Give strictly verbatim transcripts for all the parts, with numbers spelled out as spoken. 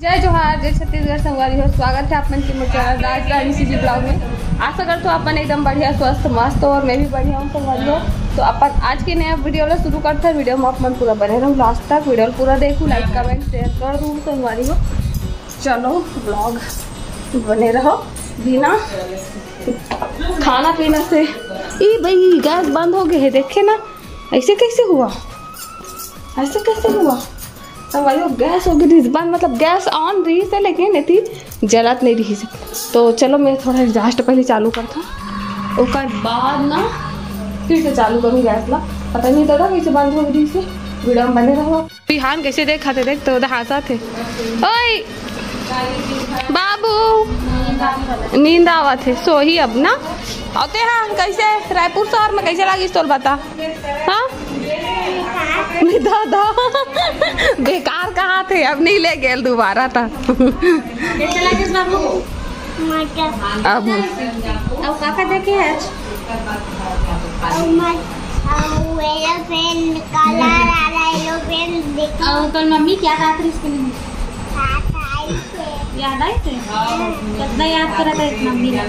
जय जोहार, जय छत्तीसगढ़ संगवारी हो। स्वागत है आप मन के मोर चैनल राज रानी सीजी ब्लॉग में। आशा करथों आप मन एकदम बढ़िया, स्वस्थ, मस्त हो और मैं भी बढ़िया हूँ संगवारी हो। तो अपन आज के नया वीडियो ला शुरू करते हैं। वीडियो में आप मन पूरा बने रहो लास्ट तक, वीडियो ला पूरा देखो, लाइक कमेंट शेयर कर दो संगवारी हो। चलो ब्लॉग बने रहो बिना खाना पीना से। ई भाई गैस बंद हो गए है, देखे ना, ऐसे कैसे हुआ, ऐसे कैसे हुआ? तो भाई वो गैस हो गई थी बंद, मतलब गैस ऑन रही से लेकिन इतनी जलत नहीं रही से। तो चलो मैं थोड़ा एग्जॉस्ट पहले चालू करता हूँ, ओकर बाद ना फिर से चालू करूँ गैस ला। पता नहीं दादा कैसे बंद हो गई से, वीडियो में बने रहो। बिहान कैसे देखा थे, देख तो उधर हंसा थे। ओए बाबू, नींद आवत है, सोही अब ना। अउ ते हाँ, कैसे रायपुर शहर में कैसे लागिस तोर बता? हाँ? नहीं दादा, बेकार कहा थे, अब नहीं ले गेल दोबारा था। कैसे लागिस बाबू? मटर। अब अब काका देखे है आज? और मट-, और एरोप्लेन, काला वाला एरोप्लेन देखे। और कल मम्मी क्या बात रही इसके लिए? साथ आई थे। याद आए थे? कितना याद करा था इस मम्मी ने?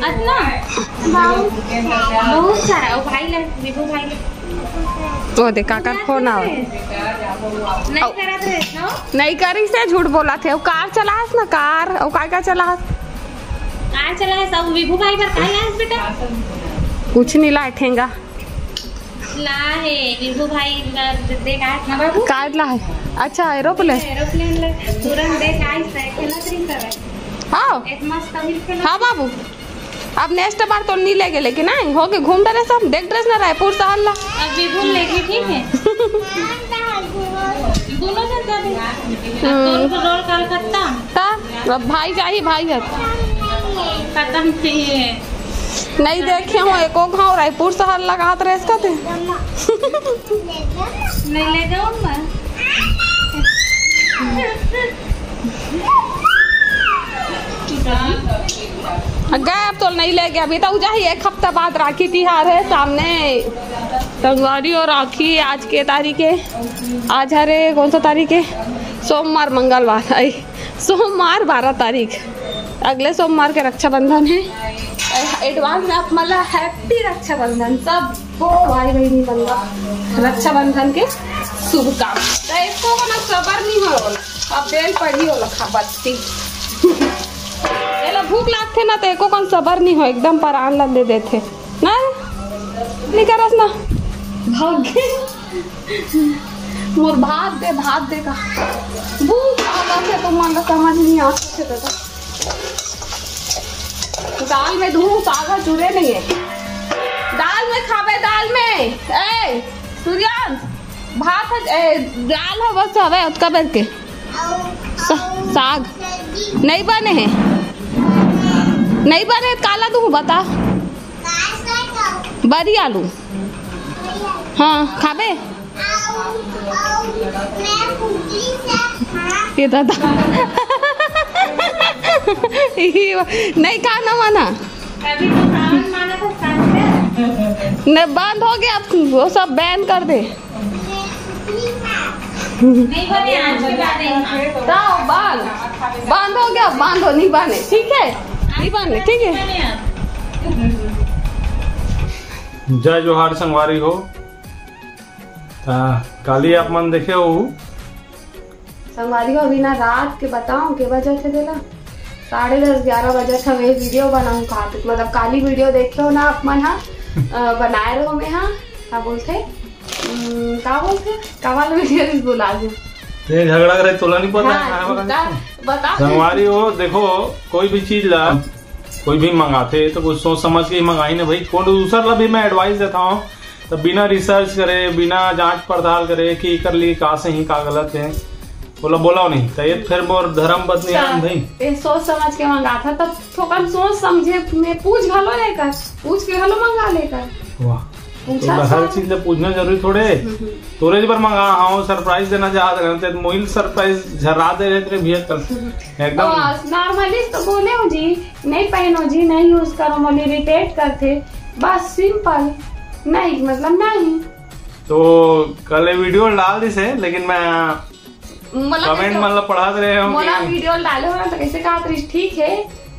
अतना? बहुत सारा। बहुत सारा। और भाई ले, विभू भाई ले। तो दे, काकर फोन आवे। नहीं करत रहे, हाँ? नहीं करी से झूठ बोला थे। वो कार चलास ना, कार। वो काय का चलास? कार चलास, अब विभू भाई पर काय लास बेटा? कुछ नहीं लाए, ठेंगा। ला है, विभू भाई बर देख आए ना बाबू। कार ला है। अच्छा, एरोप्लेन। एरोप्लेन ले, तुरंत देख आए, साइकिल लग रही सब। हाँ। एक मस्त तमिल के हाँ बाबू। अब नेक्स्ट बार तो नहीं लेके, लेकिन आए हो के घूम डरे सब, देख ड्रेस ना रायपुर शहर ला। अब विभू लेगी, ठीक है? दोनों जन कर दे। अब दोनों को रोल कलकत्ता। ता, अब भाई जाही, भाई है। खत्म चाहिए। नहीं देखे हो एको घाव रायपुर शहर लगात रहे इसका ते। नहीं ले जाऊँ मैं। गए अब तो नहीं ले गया, अभी तो जाही, एक हफ्ता बाद राखी तिहार है सामने। संगवारी हो राखी आज के तारीख है, आज हरे कौन सा तारीख है? सोमवार, मंगलवार, आई सोमवार बारह तारीख, अगले सोमवार के रक्षाबंधन है। एडवांस में आप मन ला हैप्पी रक्षाबंधन सब। हो भाई बहिनी मन ला रक्षाबंधन के शुभकामना। तो एको को ना सबर नहीं हो, अब बेल पड़ी हो लखा बत्ती। एला भूख लागथे ना, तो एको कन सबर नहीं हो, एकदम परान ला दे देथे ना, नहीं करस ना, भाग गे। मोर भात दे, भात दे का भूख लागथे तो मन ला समझ नहीं आ सकते दादा। दाल में दूहूं साग ह चुरे नहीं है। दाल में खाबे, दाल में। ए, सूर्यांश, भात ह, ए, दाल ह बस हवे ओतका बेर के। सा-, साग नहीं बने है। नहीं बने, काला दूहूं बता। बरी आलू। हाँ, खाबे? ये दादा। ये नहीं खाना माना। अभी तो सावन माना था, सावन। न, बंद हो गया, अब वो सब बैन कर दे। नहीं बने, आज के बाद नहीं। तो बंद, बंद हो गया, बंद हो, नहीं बने, ठीक है, नहीं बने, ठीक है। जय जोहार संगवारी हो। ता काली आप मन देखे हो संगवारी हो, अभी ना रात के बताओ के बजे थे देला, साढ़े दस ग्यारह बजे थे। मैं वीडियो बनाऊं कहा, मतलब काली वीडियो देखे हो ना आप मन हा, अ, बनाए रहो मैं हा, का बोलते, हम्म, का बोलते, का वाला वीडियो भी भुला गया। ये झगड़ा करे तोला नहीं पता हाँ, है, बता, बता। संगवारी हो, देखो, कोई भी चीज ला, कोई भी मंगाथे तो कुछ सोच समझ के ही मंगाही ना भाई। कोई दूसर ला भी मैं एडवाइस देता हूँ तो बिना रिसर्च करे, बिना जांच पड़ताल करे कि एकर लिए का सही का गलत है, बोला बोला नहीं तो ये फिर मोर धर्म पत्नी आन भाई। ये सोच समझ के मंगाथा तब थोकन सोच समझे में पूछ घलो लेकर, पूछ के घलो मंगा लेकर। वाह। पूछा तो हर सब। चीज ला पूछना जरूरी थोड़े। हम्म, हम्म। तोरे बर मंगा हाँ, सरप्राइज देना चाहत रहे थे, मोहिल सरप्राइज झरा दे रहे थे भैया कल। हम्म। एकदम। ओ, नॉर्मली तो बोले हो जी, नहीं पहनो जी, नहीं यूज करो, मोल इरिटेट करथे, बस सिंपल, नहीं मतलब नहीं। तो कल ये वीडियो डाल दिस है, लेकिन मैं मतलब कमेंट मन ला पढ़त रहे हो मोला कि वीडियो डाले हो ना, तो कैसे कहा रहिस, ठीक है,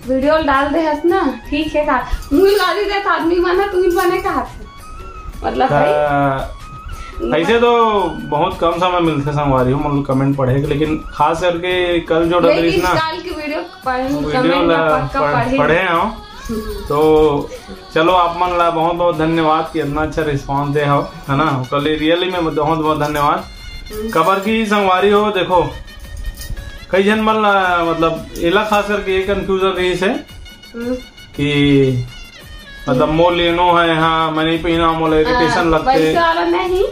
वीडियो डाल दे हस ना, ठीक है, कहा मुँह लाली दे आदमी मन, तू बने कहा। मतलब भाई, ऐसे तो बहुत कम समय मिलथे संगवारी हो, मतलब कमेंट पढ़े के, लेकिन खास करके कल जो डरिस ना, काल की वीडियो पढ़, वीडियो कमेंट ला पक्का पढ़, पढ़े हो। तो चलो, आप मन ला बहुत बहुत धन्यवाद कि इतना अच्छा रिस्पांस दे हो, है ना, ओकर लिए रियली में बहुत बहुत धन्यवाद। काबर की संगवारी हो, देखो, कई झन मन ला, मतलब, एला खास करके ये कन्फ्यूजन रहिस हे कि मतलब मोर लेनो है, हाँ, मैं नहीं पहना, मोला इरिटेशन लगथे। वैसे वाला नहीं,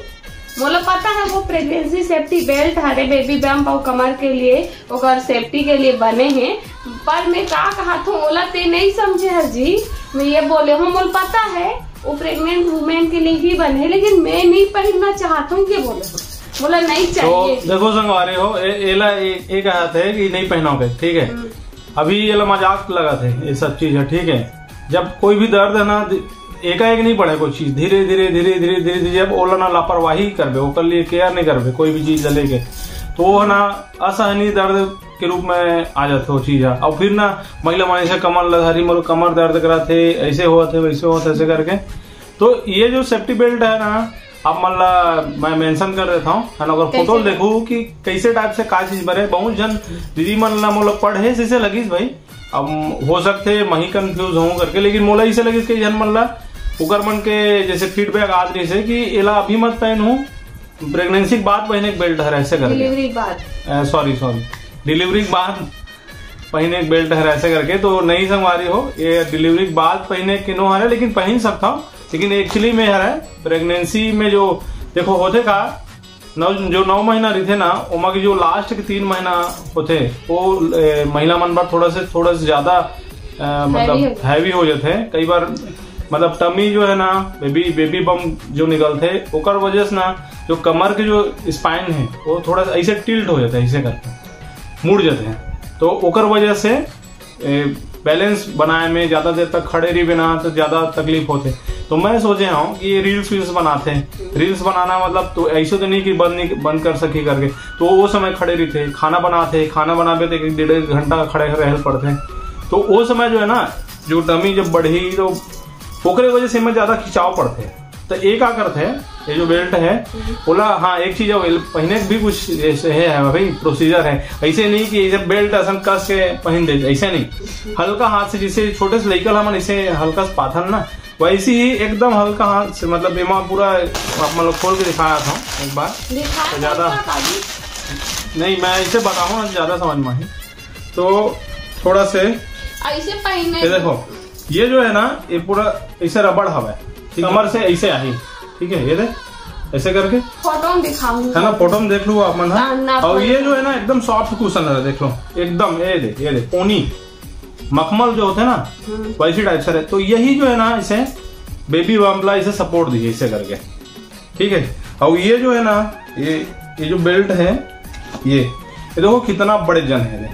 मोला पता है वो प्रेगनेंसी सेफ्टी बेल्ट हरे, बेबी बम्प और कमर के लिए, ओकर सेफ्टी के लिए बने हैं। पर मैं का कहत हूँ, ओला ते नहीं समझे हस जी। मैं ये बोले हूँ, मोला पता है वो प्रेग्नेंट वुमेन के लिए ही बने हैं, लेकिन मैं नहीं पहनना चाहत हूँ, ये बोले हूँ। मोला नहीं तो चाहिए। देखो संगवारी हो, ए-, एला ए-, ए कहत है कि नहीं पहनोगे, ठीक है? अभी एला मजाक लगत है ये सब चीज है, ठीक है? जब कोई भी दर्द है ना, दि-, एकाएक नहीं बढ़े कोई चीज, धीरे धीरे धीरे धीरे धीरे धीरे जब ओला ना लापरवाही करबे, ओकर लिए केयर नहीं करबे कोई भी चीज ला लेके, तो वो ना असहनीय दर्द के रूप में आ जाथे वो चीज ह। और फिर ना महिला मन ऐसे कमर ला धरी, मोर कमर दर्द कराथे, ऐसे होत है, वैसे होत है, ऐसे करके। तो ये जो सेफ्टी बेल्ट है ना, आप मन ला मैं मेंशन कर देता हूँ, है ना, अगर कैसे फोटो है? देखो कि कैसे टाइप से का चीज बने। बहुत झन दीदी मन ला मोला पढ़े से, से लगिस भाई, अब हो सकथे मही कंफ्यूज हों करके, लेकिन मोला इसे लगिस कि झन मन ला ओकर मन के जैसे फीडबैक आत रहिस हे कि एला अभी मत पहनहू, प्रेगनेंसी के बाद पहने के बेल्ट हर ऐसे करके। डिलीवरी के बाद। सॉरी सॉरी, डिलीवरी के बाद पहने के बेल्ट हर ऐसे करके। तो नहीं संगवारी हो, ये डिलीवरी के बाद पहने के नो हरे, लेकिन पहन सकता हूँ। लेकिन एक्चुअली में हर है प्रेगनेंसी में जो देखो होथे का, नौ, जो नौ महीना रहिथे ना, ओमा के जो लास्ट के तीन महीना होथे, वो ए, महिला मन बर थोड़ा से थोड़ा से ज्यादा अ, मतलब हैवी हो जाथे। कई बार मतलब टमी जो है ना, बेबी बेबी बम्प जो निकलथे, ओकर वजह से ना जो कमर के जो स्पाइन है, वो थोड़ा सा ऐसे टिल्ट हो जाता है, ऐसे करके मुड़ जाते हैं। तो ओकर वजह से बैलेंस बनाए में ज्यादा देर तक खड़े रहिबे ना, तो ज्यादा तकलीफ होथे। तो मैं सोचे हूँ कि ये रील्स वील्स बनाथे। रील्स बनाना मतलब तो ऐसे तो नहीं कि बंद नहीं, बंद कर सकी करके। तो वो समय खड़े रहिथे, खाना बनाथे, खाना बनाबे तो एक डेढ़ घंटा खड़े रहल पड़थे। तो वो समय जो है ना, जो टमी जब बढ़ी तो ओकरे वजह से एमा ज्यादा खिंचाव पड़थे। तो ये का करथे, ये जो बेल्ट है, ओला, हाँ, एक चीज है, पहने के भी कुछ ऐसे है, है भाई, प्रोसीजर है। ऐसे नहीं कि ये बेल्ट असन कस के पहन दे, ऐसे नहीं। हल्का हाथ से, जैसे छोटे से लइका ला मन ऐसे हल्का से पाथन ना, वैसे ही एकदम हल्का हाथ से, मतलब एमा पूरा आप मतलब खोल के दिखाया था एक बार। दिखा तो ज्यादा सकता भाभी। नहीं, मैं इसे बताऊँ ना, ज्यादा समझ में आही। तो थोड़ा से ऐसे पहने ये देखो, ये जो है ना, ये पूरा ऐसे रबड़ हवा है, ठीक है? कमर से ऐसे आई, ठीक है? ये देख, ऐसे करके फोटो में दिखाऊंगी। है ना, फोटो में देख लो आप मन, हाँ? ना, ना, और ये जो है ना, एकदम सॉफ्ट कुशन है, देख लो, एकदम, ये दे, ये दे, पोनी, मखमल जो होते हैं ना, हम्म। वैसी टाइप से रहे। तो यही जो है ना, इसे बेबी बम्प ला इसे सपोर्ट दी, ऐसे करके, ठीक है? और ये जो है ना, ये ये जो बेल्ट है, ये ये देखो कितना बड़े जन है ये।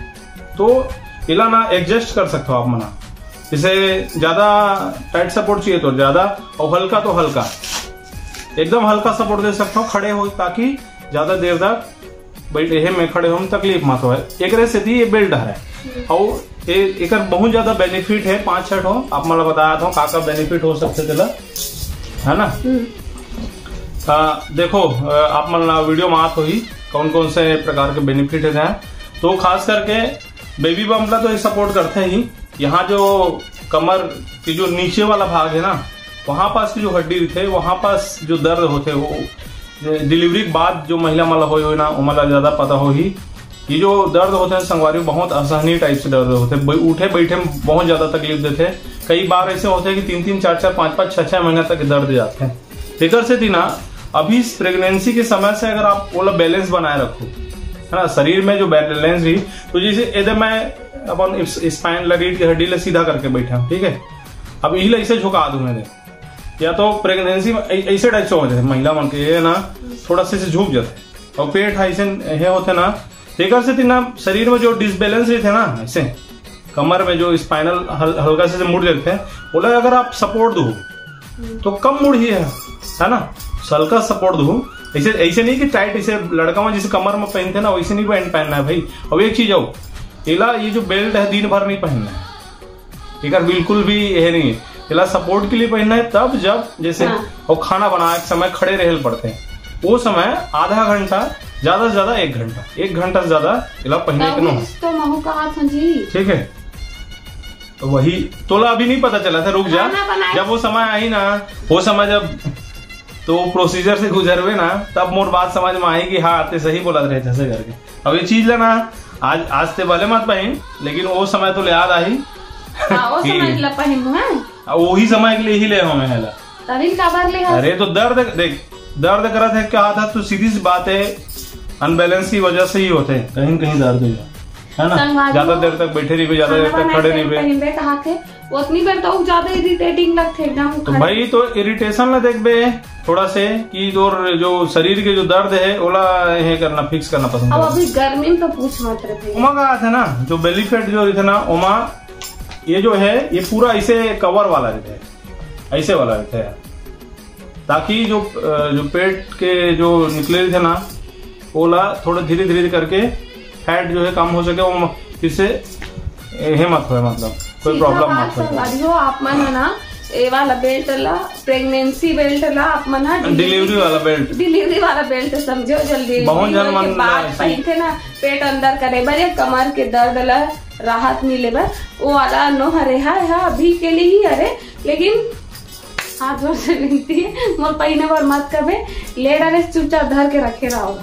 तो इला ना एडजस्ट कर सकते हो आप मना, इसे ज्यादा टाइट सपोर्ट चाहिए तो ज्यादा, और हल्का तो हल्का, एकदम हल्का सपोर्ट दे सकते हो खड़े हो, ताकि ज्यादा देर तक बैठे हैं में खड़े होम तकलीफ मत होए। एकरे सेती ये बेल्ट हरे। और ए-, एकर बहुत ज्यादा बेनिफिट है, पांच छह ठो आप मन ला बताया था का का बेनिफिट हो सकते तेला, है ना? हम्म। आ, देखो, आ, आप मन ला वीडियो में आत होही कौन कौन से प्रकार के बेनिफिट है। तो खास करके बेबी बम्प ला तो ये सपोर्ट करते ही। यहाँ जो कमर की जो नीचे वाला भाग है ना, वहां पास की जो हड्डी रहिथे, वहां पास जो दर्द होथे, वो डिलीवरी के बाद जो महिला मन ला होए होए ना, ओमन ला ज्यादा पता होही। ये जो दर्द होथे संगवारी, बहुत असहनीय टाइप से दर्द होथे। बै-, उठे बैठे में बहुत ज्यादा तकलीफ देथे। कई बार ऐसे होथे कि तीन तीन, चार चार, पाँच पाँच, छह छह महीना तक दर्द जाथे। एकर सेती ना, अभी इस प्रेगनेंसी के समय से अगर आप ओला बैलेंस बनाए रखो, है ना, शरीर में जो बैलेंस रही, तो जैसे एदे मैं अपन इस, स्पाइन ला, रीढ़ की हड्डी ला सीधा करके बैठा, ठीक है? अब यही ला ऐसे झुका दूं मैं, या तो प्रेगनेंसी में ऐ-, ऐसे टाइप से हो जाथे महिला मन के, ये ना थोड़ा सा ऐसे झुक जाथे और पेट हा ऐसे हे होथे ना, तेकर सेती ना शरीर में जो डिसबैलेंस रहिथे ना, ऐसे कमर में जो स्पाइनल हल-, हल्का से मुड़ जाथे, ओला अगर आप सपोर्ट दो तो कम मुड़ही है, है ना? हल्का सपोर्ट दो ऐसे, ऐसे नहीं कि टाइट, ऐसे लड़का मन जैसे कमर में पहनते ना, वैसे नहीं पहन पहनना है भाई। अब एक चीज हो, एला ये जो बेल्ट है दिन भर नहीं पहनना है, एकर बिल्कुल भी ये नहीं है। एला सपोर्ट के लिए पहनना है तब जब जैसे हाँ। वो खाना बनाए समय खड़े रहे पड़ते हैं, वो समय आधा घंटा, ज्यादा से ज्यादा एक घंटा, एक घंटा से ज्यादा एला पहने के ना हो। तो महू कहा था जी। ठीक है, तो वही तोला अभी नहीं पता चला था, रुक जा। खाना बनाए। जब वो समय आई ना, वो समय जब तो प्रोसीजर से गुजरबे ना, तब मोर बात समझ में आई कि हाँ, ते सही बोलत रहे जैसे करके। अब ये चीज ला ना, आज, आज ते भले मत पहिन, लेकिन वो समय तो ले याद आही। हाँ, वो कि समय ला पहिन, हाँ। अब वही समय के लिए ही ले हमें है ला। तभी काबर ले हस? अरे तो दर्द देख, दर्द करत है क्या था, तो सीधी सी बात है, अनबैलेंस की वजह से ही होते हैं कहीं न कहीं दर्द हुआ, है ना? संगवारी ज्यादा हो, देर तक बैठे रहिबे, ज्यादा देर खाना तक बनाए खड़े रहिबे। पहिनबे कहा के, उतनी देर तो ज्यादा इरिटेटिंग लगथे एकदम तो खड़े। भाई तो इरिटेशन ला देखबे थोड़ा से कि तोर जो शरीर के जो दर्द है ओला ये करना, फिक्स करना पसंद अब करना। अभी गर्मी में तो पूछ मत रहे। ओमा का है ना, जो बेली फैट जो रहिथे ना, ओमा ये जो है, ये पूरा ऐसे कवर वाला रहता है, ऐसे वाला रहता है, ताकि जो, अ, जो पेट के जो निकले रहिथे ना, ओला थोड़ा धीरे धीरे करके फैट जो है कम हो सके, वो म-, फिर से ये मत होए, मतलब कोई सीधा प्रॉब्लम बात मत होए। संगवारी हो, आप मन है ना, ये वाला बेल्ट ला, प्रेगनेंसी बेल्ट ला आप मन हा डिलीवरी वाला बेल्ट। डिलीवरी वाला बेल्ट समझो, जल्दी बहुत जन डिलीवरी के मन बाद ऐसे पहिनथे ना, पेट अंदर करे बर या कमर के दर्द ला राहत मिले बर, वो वाला नो हरे हा, हा अभी के लिए ही हरे, लेकिन हाथ जोर से विनती है, मोर पहिने बर मत कबे, ले डाले चुपचाप धर के रखे रहो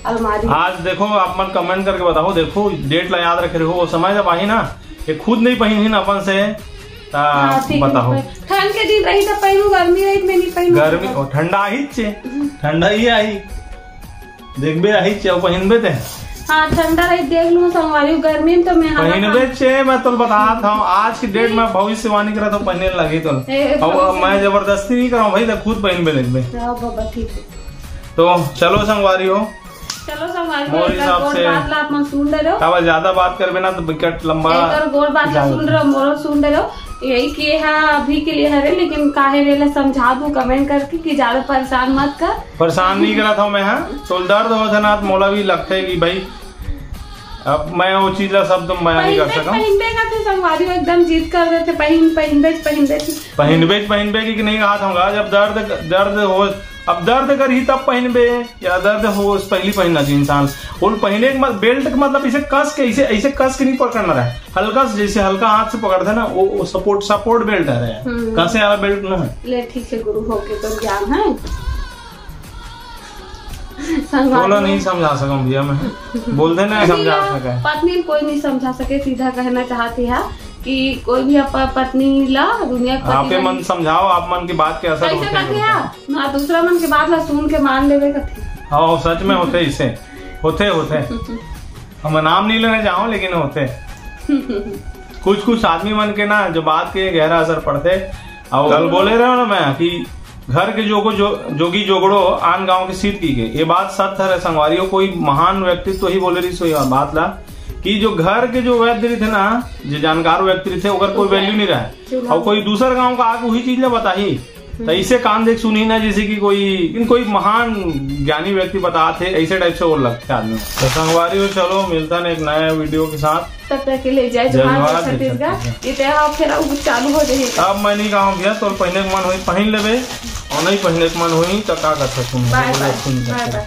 अलमारी। आज देखो, आप मन कमेंट करके बताओ, देखो डेट ला याद रखे रहो, वो समय जब आही ना, ये खुद नहीं पहिनही ना अपन से, ता हाँ, ठीक है, बताओ। नहीं पहिन। ठंड के दिन रही तो पहिनू, गर्मी रही तो मैं नहीं पहिनू। गर्मी, ओ, ठंडा ही चे, ठंडा ही आई, देखबे आई चे, पहिनबे ते। हाँ, ठंडा रही देख लूँ संगवारी, गर्मी में तो मैं हाँ पहिनबे चे, मैं तो बतात हूँ, आज की डेट में भविष्यवाणी करा तो पहिने लगी तो। ए, अब भविष्य- मैं जबरदस्ती नहीं करा हूँ भाई, तो खुद पहिनबे देखबे। हाँ, बाबा, ठीक है। तो चलो संगवारी हो, चलो संगवारी हो, मोर एकर हिसाब गोठ से बात ला आप मन सुन डरेव। काबर ज्यादा बात करबे ना तो बिकट लंबा एकर गोठ बात ला जाएगा। सुन डरेव, मोरो सुन डरेव। यही कि ये हा अभी के लिए हरे, लेकिन काहे रे ला समझा दूं कमेंट करके कि ज्यादा परेशान मत कर। परेशान नहीं करा था मैं, हाँ। तो दर्द हो था ना, तो मोला भी लगता है कि भाई अब मैं वो चीज ला शब्द में बयां नहीं कर पहिनबे, सकता हूँ। पहिनबे का थे संगवारी हो, एकदम जिद कर देथे, पहिन, पहिनबे, पहिनबे। पहिनबे, पहिनबे की नहीं कहा था, जब दर्द, दर्द हो, अब दर्द कर ही तब पहिनबे। या दर्द हो, उस पहली पहिनना चाहिए इंसान। और पहिने के मत-, बेल्ट के मतलब इसे कस के, इसे, इसे कस के नहीं पकड़ना रहे, हल्का से, जैसे हल्का हाथ से पकड़ते हैं ना, वो, वो सपोर्ट, सपोर्ट बेल्ट है रहे। हम्म। कसे वाला बेल्ट ना है। ले ठीक है गुरु, हो के तो ज्ञान है। संगवारी बोलो हो। नहीं समझा सकूं भैया मैं। बोलते नहीं समझा नहीं, सके। पत्नी कोई नहीं समझा सके, सीधा कहना चाहती है कि कोई भी अपन पत्नी ला दुनिया के आपे पति मन समझाओ, आप मन की बात के असर कैसे होते ही कहती होता है। है? हाँ, दूसरा मन के बात ला सुन के मान लेवे कथे। हाँ, सच में होते इसे, होते, होते। हम नाम नहीं लेना चाहूँ, लेकिन होते। कुछ, कुछ आदमी मन के ना, जो बात के गहरा असर पड़ते। और कल बोले रहे ना मैं कि घर के जोगो जो, जोगी जोगड़ो आन गांव के सीत की के, ये बात सत्य है संगवारी हो। कोई महान व्यक्तित्व ही बोले रही सो ये बात ला कि जो घर के जो वैद्य रहिथे ना, जो जानकार व्यक्ति रहिथे, ओकर कोई वैल्यू नहीं रहे। और कोई दूसर गांव का आके वही चीज ला बताही, तो इसे कान देख सुनी ना, जैसे कि कोई, इन कोई महान ज्ञानी व्यक्ति बतात हे, ऐसे टाइप से वो लगते आदमी। तो संगवारी हो, चलो मिलता है एक नया वीडियो के साथ। तब तक के लिए जय जय जोहार, जोहार, जय जय छत्तीसगढ़। छत्तीसगढ़। ये तो है, फिर अब चालू हो जाएगा। अब मैं नहीं कहूँ भैया, तो पहिने के मन होई पहिन लेबे, और नहीं पहिने के मन होई तो का कर सकूँ? बाय बाय, बाय बाय।